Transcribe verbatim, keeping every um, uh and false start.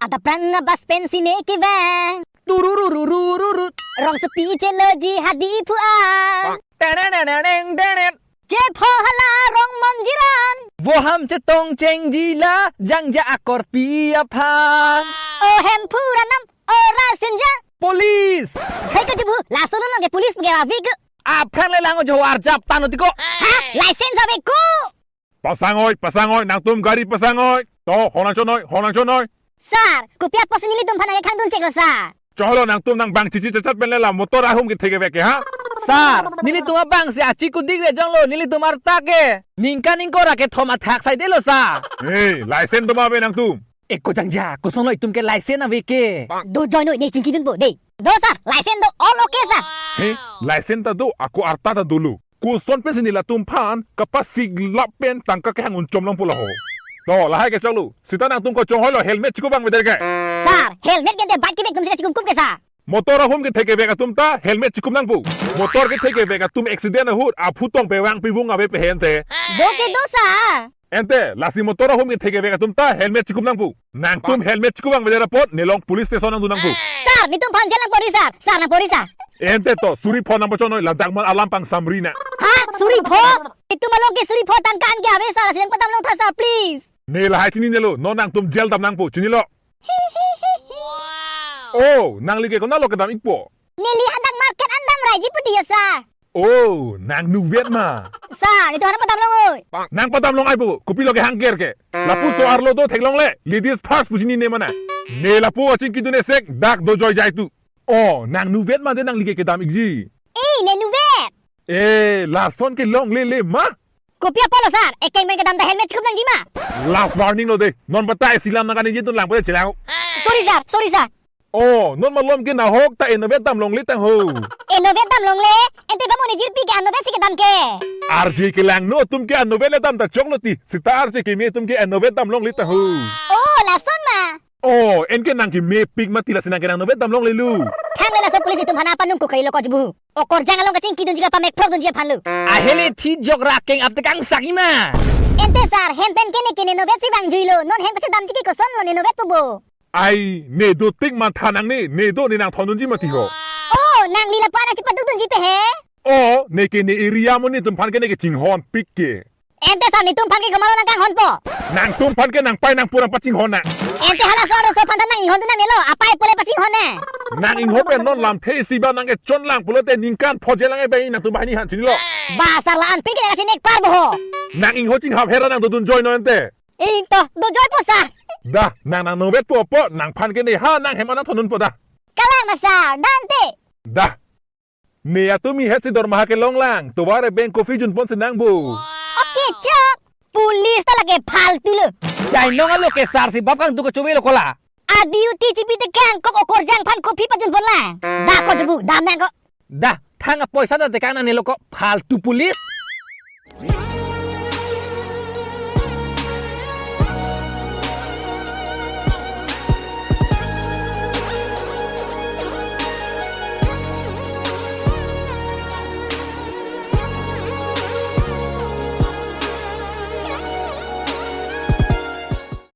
Daprang abas pensi ne kevang. Tururururururu. Rongsopi cheloji hadi phu-an. Teneneneneng tenen. Chepho hala rong monjiran. Voham chetong chengji la jangja akorpi aphan. O Hemphu Ranam, o Rasenja. Police! Hai ko Jibu, laso lo nang ke police ke avi ke. Aphrang le lang jo arjap tano tiko. Ha? License ave ko? Pasang oi, pasang oi, nangtum gari pasang oi. To, honang chon oi, honang chon oi. Sir, kopi apotsi nelitum aphan nang khangdun cheklo, sir? Cholo, nangtum nang bang chichi chachat pen le la motor ahum kethek kevek ke ha? Sir, nelitum abang si achi kudik le jonglo, nelitum arta ke. Ningkan ingkoi ra kethom athak saidelo, sir. Hey, license do ma ave nangtum? Eko jangja, kosonlo itum ke license ave ke? Do join noi, ne chingkidunpo, dei. Do, sir, license do, all okay, sir. He, license ta do, ako arta ta dolo. Koson pensi ne latum aphan kapasik lap pen tangka kehang unchom longpo laho. To, lahai ke choklo. Sita nangtum ko chonghoi lo helmet chikop vang veder ke. Sir, helmet ke ante bike kevek atum sita chikumkum ke, sir. Motor ahum kethek kevek atum ta helmet chikop nangpo. Motor kethek kevek atum accident ahut aphu tong pevang pivung ave pe he ante. Do ke do, sir. Ante, lasi motor ahum kethek kevek atum ta helmet chikop nangpo. Nangtum helmet chikop vang veder apot nelong police station nangdun nangpo. Sir, netum aphan jail nangpori, sir. Sir, nangpori, sir. Ante to, suri pho nangpachon noi, ladak man alam pangsamri na. Ha? Suri pho? Netum along ke suri pho tangka an ke ave, sir. Lasi nangpadam longtha, sir, please. Ne lahai chininelo, non nangtum jail dam nangpo, chinilo. Oh, nangli ke konatlo kedam ikpo? Neli hadak market an damraiji pu ti ya, sir. Oh, nang nuvet ma? Sir, netum aphan padam long oi. Nang padam long ai po, kopilo kehangker ke. Lapuson arlo do theklongle, ladies first pu chinine ma na. Ne lapu achingkidun esek, dak do joijai tu. Oh, nang nuvet ma de nangli ke kedam ikji. Eh, ne nuvet. Eh, lason ke longlele ma? Kopi apotlo, sir? Ekeng pen kedam ta helmet chikop nangji ma? Last warning lo de. Non batai silam nang kaningje tun lang pada chelang. Sorry, sir. Sorry, sir. Oh, non malom ke nahok ta innovet dam longle tang ho. Innovet dam longle? Ante ba mo ne jirpi ke innovet si kedam ke. Arje kelang no, atum ke innovet le dam ta choklo ti. Sita arje keme atum ke innovet dam longle tang ho. Oh, lason ma. Oh, en ke nang kemepik mati lasi nang ke nang innovet dam longlelo. Thang le laso police itum aphan aphan nung ko kailo ko Jibu. Okorjang along kachingkidunji kapamekphrokdunji aphan lo. Ahele thi jok ra keng ap tekang saki ma. Ante sir, hem pen ke ne ke ne innovet si vangjuilo. Non hem kachedamji ke kosonlo ne innovet pu bo? Ai, ne do tik matha nangne, ne do ne nangthondunji mati ho. Oh, nangli lapu-an chipadukdunji pe he? Oh, ne ke ne area mo netum aphan ke ne ke chinghonpik ke. Ante sir, netum aphan ke komatlo nangkanghonpo? Nangtum aphan ke nangpai nangpur nangpachinghon na. Ante hala sir, so aphan ta nang inghondun nangnelo, apai pule pachinghon ne. Nang ingho pen non lamthe isi ba nang ke chonlang pulote ningkan pho jail lang e bai nangtum banghini aphan chinilo. Ba sir, la-an pen ke nang kachinek par bo ho. Nang ingho chinghap hera nang dodun join non ante. Ing to, do joipo sir. Dah, nang nang innovet po po, nangphan ke ne ha nang hem an nangthondunpo dah. Kalang ma sir, dah ante. Dah. Ne atum ihet si dormaha kelong lang, tovar e bank coffee junpon si nang bo. Okay, chok. Police ta lake faltu lo. Jainong alo ke sir si bap kangduk kachobelo kola. A duty chipi tekang kok okorjang aphan coffee pajunpon lang. Dah ko Jibu, dam nang ko. Dah, thang apoisa ta tekang nangnelo ko faltu police.